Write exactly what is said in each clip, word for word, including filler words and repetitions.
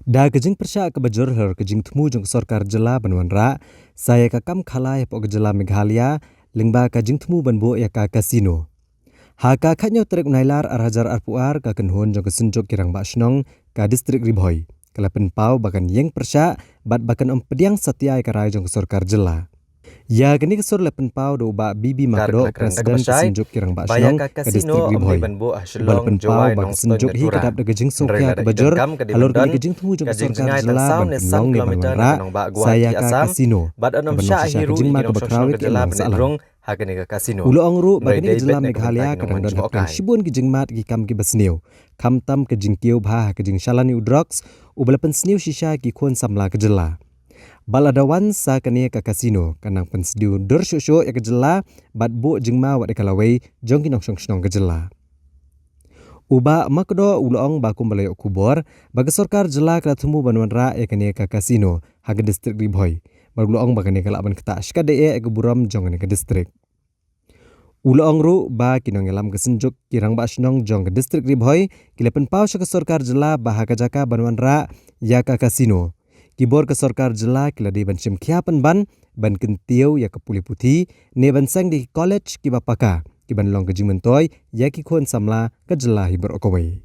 Da ka jingpyrshah kaba jur halor ka jingthmu jong ka sorkar jylla ban wanrah sa ïa ka kam khalai hapoh ka jylla Meghalaya, lyngba ka jingthmu ban buh ïa ka casino. Ha ka khatñiew tarik u Nailar ar hajar arphew ar, ka kynhun jong ka Synjuk ki Rangbah Shnong ka District Ri Bhoi ka la pynpaw ba kan ïeng pyrshah bad ba kan ym pdiang satia ïa ka rai jong ka sorkar jylla. Ïa kane ka sur la pynpaw da u Bah B B Makdoh, President ka Synjuk ki Rangbah Shnong ka District Ri Bhoi. U ba la pynpaw ba ka Synjuk hi ka dap da ka jingsngewkhia kaba jur halor kane ka jingthmu jong ka sorkar jylla ban pynlong ne ban wanrah sa ïa ka casino, ban long shisha ka jingma kaba khraw ïa ki imlang sahlang. Ha kane ka casino. U la ong ruh ba kane ka jylla Meghalaya ka dang don hapdeng shibun ki jingmad ki kam kiba sniew, khamtam ka jingkiew bha ha ka jingshalan ïa u drugs, u ba la pynsniew shisha ki khun samla ka jylla. Bad lada wan sa kane ka casino, kan nang pynsniew dur shuh shuh ïa ka jylla bad buh jingma wat ïa ka lawei jong ki nongshong shnong ka jylla. U Bah Makdoh u la ong ba kumba la ïoh khubor ba ka sorkar jylla ka la thmu ban wanrah ïa kane ka casino ha ka District Ri Bhoi, bad u la ong ba kane ka lah ban ktah shikatdei ïa ka burom jong kane ka district. U la ong ruh ba ki nongïalam ka Synjuk ki Rangbah Shnong jong ka District Ri Bhoi ki la pynpaw sha ka sorkar jylla ba ha ka jaka ban wanrah ïa ka casino, ki bor ka sorkar jylla ki la dei ban shim khia pynban ban kyntiew ïa ka pule puthi ne ban seng da ki college kiba paka, kiban long ka jingmyntoi ïa ki khun samla ka jylla hi baroh kawei.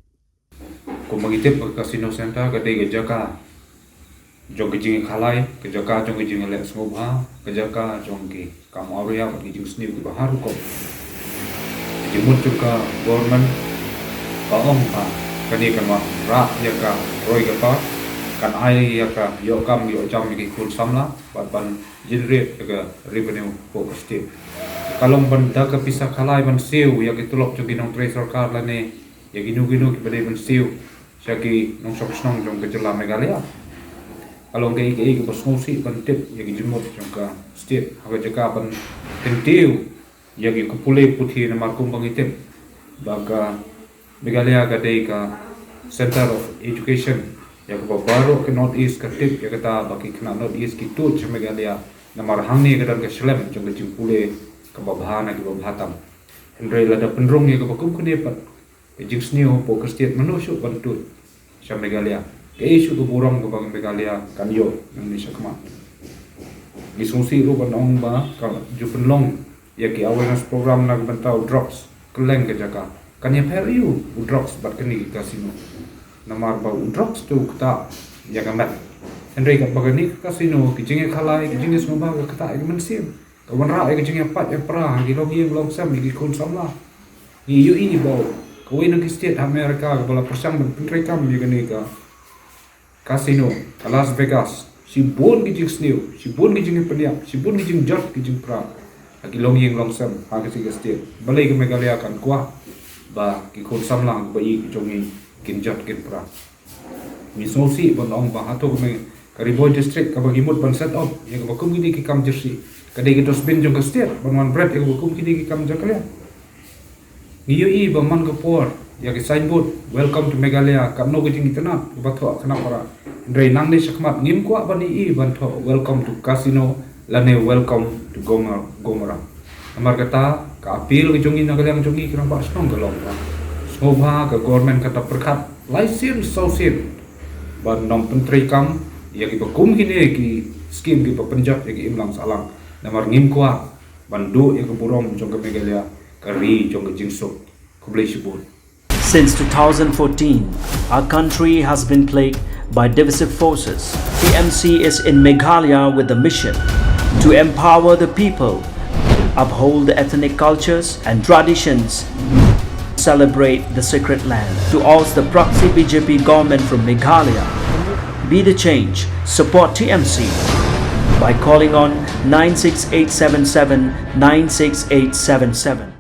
Kumba ngi tip ba ka casino center ka dei ka jaka jong ka jingkhalai, ka jaka jong ka jingleh sngewbha, ka jaka jong ki kam awria bad ki jingsniew kiba har rukom. Ka jingmut jong ka government ka ong ba kane kan wanrah ïa ka roi ka par, kan ai ïa ka ïoh kam ïoh jam ïa ki khun samla bad ban generate ïa ka revenue hapoh ka state. Ka long ban da ka pisa khalai ban siew ïa ki tulop jong ki nongtrei sorkar lane ïa kino kino kiba dei ban siew sha ki nongshong shnong jong ka jylla Meghalaya. Ka long kaei kaei kaba sngewsih ban tip ïa ki jingmut jong ka state ha ka jaka ban kyntiew ïa ki pule puthi, namar kumba ngi tip ba ka Meghalaya ka dei ka center of education ïa kaba baroh ka North East ka tip ïa kata ba ki khynnah North East ki tuid sha Meghalaya, namar hangne ka don ka shlem jong ka jingpule kaba bha na kiba bha tam. Hynrei lada pynrung ïa kaba kum kane pat ka jingsniew hapoh ka state, mano shuh ban tuid sha Meghalaya? Kaei shuh ka burom kaba ka Meghalaya kan ïoh nangne shakhmat? Ngi sngewsih ruh ban ong ba ka ju pynlong ïa ki awareness program na ka bynta u drugs kylleng ka jaka. Kan ïapher aïu u drugs bad kane ka casino? Namar ba u drugs te u ktah ïa ka met. Hynrei katba kane ka casino, ki jingïakhalai, ki jingïasngewbha ka ktah ïa ka mynsiem. Ka wanrah ïa ka jingïapait ïapra ha ki longïing longsem ïa ki khun samla. Ngi ïohi ba kawei na ki state ha America kaba la pyrshang ban pyntreikam ïa kane ka casino, ka Las Vegas. Shibun ki jingsniew, shibun ki jingpynïap, shibun ki jingjot ki jingpra ha ki longïing longsem ha ka state. Balei ka Meghalaya kan kwah ba ki khun samla ba ïeit ki jong ngi kin jot kin pra? Ngi sngewsih ban ong ba hato ka Ri Bhoi District kaba ngi mut ban set up ïa kaba kum kine ki kam jyrsieh ka dei ka dustbin jong ka state ban wan bret ïa kaba kum kine ki kam jakhlia? Ngi ïohi ba man ka por ïa ki signboard "Welcome to Meghalaya", katno ka jingitynnad kaba thoh khnang para. Hynrei nangne shakhmat ngim kwah ban ïohi ban thoh "Welcome to Casino" lane "Welcome to Gomor-, Gomorrah". Namar kata ka appeal ka jong ngi na ka liang jong ngi ki rangbah shnong ka long ba sngewbha ka government kata pyrkhat lai sien saw sien ban ym pyntreikam ïa kiba kum kine ki skim kiba pynjot ïa ki imlang sahlang. Namar ngim kwah ban duh ïa ka burom jong ka Meghalaya, ka ri jong ka jingsuk. Khublei shibun. Since two thousand fourteen, our country has been plagued by divisive forces. T M C is in Meghalaya with the mission to empower the people, uphold the ethnic cultures and traditions, celebrate the sacred land. To oust the proxy B J P government from Meghalaya, be the change, support T M C by calling on nine six eight seven seven nine six eight seven seven.